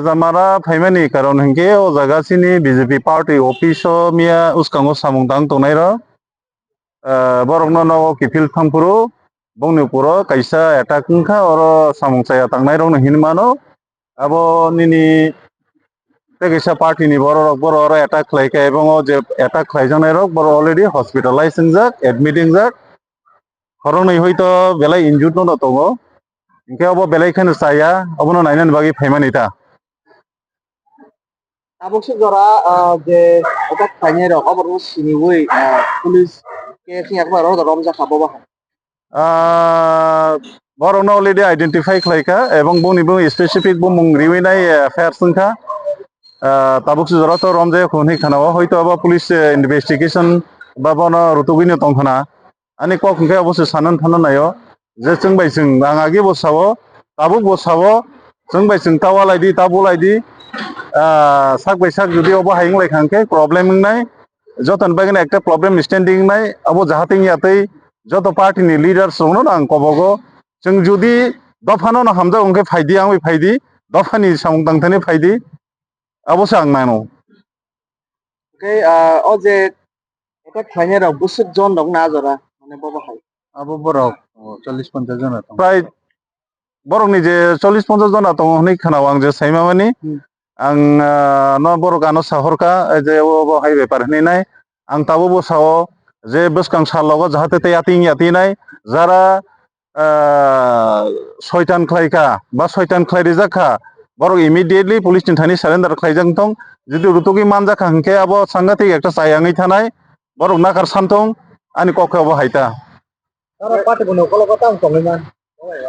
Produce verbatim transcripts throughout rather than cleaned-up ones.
Jamara phaimani karon hinkhe o jaga chini B J P party office o miya uskango samung tang tongnai rok, ah, borokno nogo kiphil thangphuru bongni uporo kaisa attack wngkha, oro samung chaya tangnai rokno hinwi mano. Abo nini tei kaisa party ni borok rok, borok oro attack khlai kha, ebong o je attack khlaijaknai rok borok already hospitalize wngjak, admit wngjak. Khoroknwi hoito belai injured no tongo, hinkhe obo belai kheno chaya, obono nainani bagwi phaimani ta. Tabuk suk jora, ah, je attack khlainai rok, oborokno siniwi, ah, police case wngya khe oro romjak kha bobo hai. Ah, borokno already identify khlai kha, ebong bongni bong specific bumung riwi nai, eh, F I R wngkha. Ah, tabuk suk jora to romjak kho hinwi khanao, hoito abo police, eh, investigation ba bono rutugwino tong khna. Ani kok hwnkhe obo se sanan thana naio je chwng bai chwng, ang agi bo sao, tabuk bo sao, chwng bai chwng ta walai di, ta bulai di, ah, sak bai sak jodi obo hai wnglai kha hwnkhe problem wngnai, joto ni bagwi ekta problem standing wngnai, abo jahate wngya tei joto party ni leaders rokno ang kobogo, chwng jodi dophano no hamjak hwnkhe phai di, ang bai phai di, dophani samung tang thani phai di, abo se ang nano. Hwnkhe, ah, o je attack khlainai rok bwswk jon rok na jora, mane bobo hai. Abo borok, oh, chollish ponchash jona tongo. Prai borokni je chollish ponchash jona tongo hwnwi khwnao ang je saimamani. Hmm. Ang, ah, no borok ano sahorkha, eh, je obo hai bepar hwnwi nai. Ang tabukbo sao je bwskang sal logo jahate tei atwng ya twi nai. Jara ah, soitan khlai kha ba soitan khlai rijak kha, borok immediately police ni thani surrender khlaijak tong. Jodi rutugwi manjak kha hwnkhe abo sangatik ekta chaya wngwi thanai, borok nakar san tong, ani kok khe obo hai ta. Oro party bini ukologo tamo tongwi man?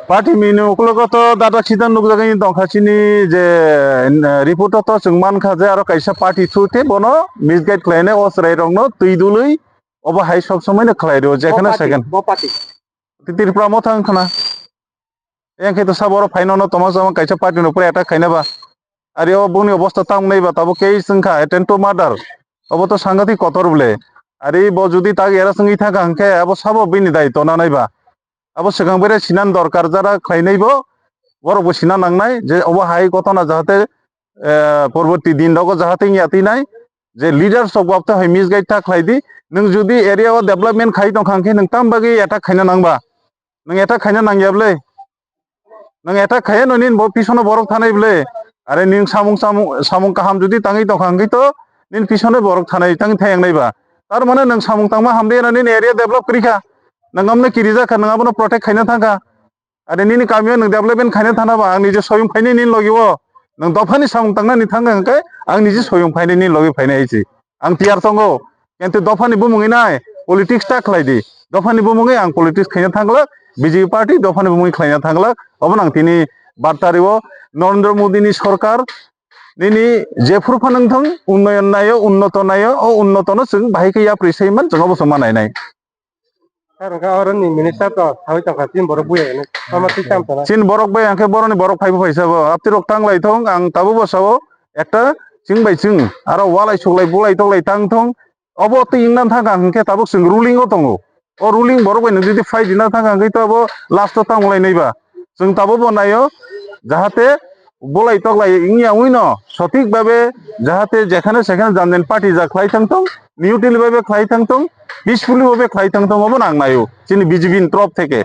Party bini ukologo to dada sidan nukjagwi tongkha chini je, eh, report o to chwng mankha je aro kaisa party through te bono misguide khlainai o chwrai rokno twi dului obo hai sob somoi no khlai rio, jekheno bo party, second. Bo party. Tripura Motha wngkhana. Yang khe to sabo oro phaino no toma toma kaisa party no pura attack khaina ba. Ari o bongni obosta tamo nai ba tabuk case wngkha attempt to murder. Obo to sangatik kotor bole. Ari bo jodi tak era swngwi thangkha hwnkhe abo sabo bini daitw na nai ba. Abo swkang bere sinan dorkar jara khlainai bo. Borok bo sina nangnai je obo hai gotona jahate, eh, porborti din rogo jahate wngya twi nai. Je leaders rok bapta hai misguide ta khlai di. Nwng jodi area o development khai tongkha hwnkhe nwng tam bagwi attack khaina nang ba? Nwng attack khaina nangya bwle? Nwng attack khaiya no nini bo pisono borok thanai bwle? Are nwng samung, samung, samung kaham jodi tangwi tongkha hwnkhe to nini pisono borok thanai tangwi thayang nai ba? Tar mane nwng samung tangma hamriya no nini area develop kwrwi kha. Nwng amno kirijak kha, nwng abono protect khaina thang kha. Are nini kamio nwng development khaina thana ba, ang nije soyung phainai nini logi o. Nwng dophani samung tangnani thang kha hwnkhe ang nije soyung phainai nini logi phainai hai se. Ang tiyar tongo. Kintu dophani bumungwi nai politics ta khlai di. Dophani bumungwi ang politics khaina thang glak, B J P party dophani bumungwi khlaina thang glak. Obono ang tini barta rio, Narendra Modi ni sorkar nini jephuru phano wng thang, unnoyon naio, unnoto naio, o unnotono chwng bahai khe yapri saiman, chwng obo chwng ma nainai. Sir, hwnkhe oroni minister to sawi tongkha, chini borok buya hwnwi. Tamo twi tamo tongna? Chini borok bai hwnkhe boroni borok phaibo phaisa bo. Apti rok tanglai thung, ang tabukbo sao, ekta chwng bai chwng, aro walai suklai bulai toklai tang thung. Obo twi wngna thangkha hwnkhe tabuk chwng ruling o tongo. O ruling borok bai nwng jodi phai rina thangkha hwnkhe to abo last o tamo lai nai ba. Chwng tabukbo naio, jahate bulai toklai wngya wngwi no sothik babe jahate jekhane sekhane janjen party ja khlai thang thung, neutral babe khlai thang thung, peacefully babe khlai thang thung, obono ang naio chini B J P ni torop theke.